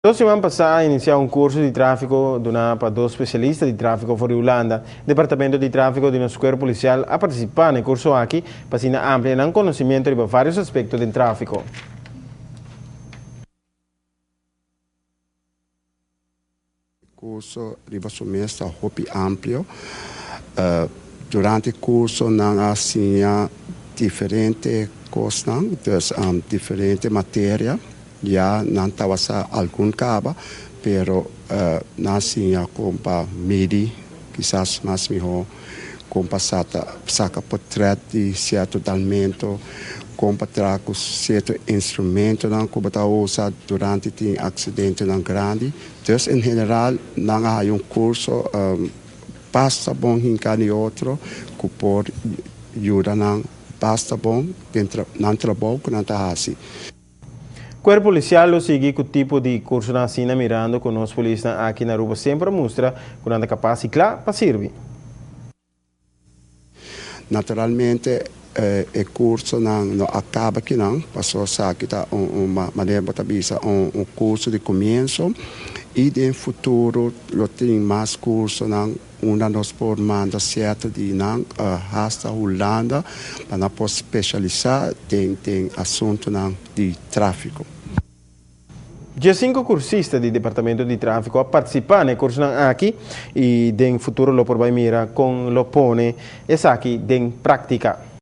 Dos siman pasá a inisiá un kurso di tráfiko duná pa dos spesialista di tráfiko for di Hulanda. Departamento di Tráfiko di nos Kuerpo Polisial a partisipá na e kurso aki pa asina amplia nan konosimiento riba vários aspekto den tráfiko. E kurso riba su mes ta hopi amplio. Durante e kurso nan a siña diferente kosnan, dus diferente materia. Ya nan tabata sa algun kaba, pero nan a siña kon pa midi kisas mas mihó, kon pa saka potrèt di sierto dalmento, kon pa traha ku sierto instrumentonan ku bo ta usa durante tin aksidentenan grandi. Dus en general nan a haya un kurso basta bon hinká di otro ku por yuda nan basta bon den nan trabou ku nan ta hasi. Cuerpo Policial lo sigui cu tipo di cursonan asina mirando cu nos polisnan aki na Aruba semper a mustra cu nan ta capaz y cla pa sirbi. Naturalmente e cursonan no a caba akinan, pasobra esaki ta un manera bo ta bisa un curso di comienso y den futuro lo tin mas cursonan unda nos por manda cierto di nan hasta Hulanda pa nan por specialisa den asuntonan di trafico. Diesinco cursista di Departamento di Trafico a participa na e cursonan aki y den futuro lo por bay mira con lo pone esaki den practica.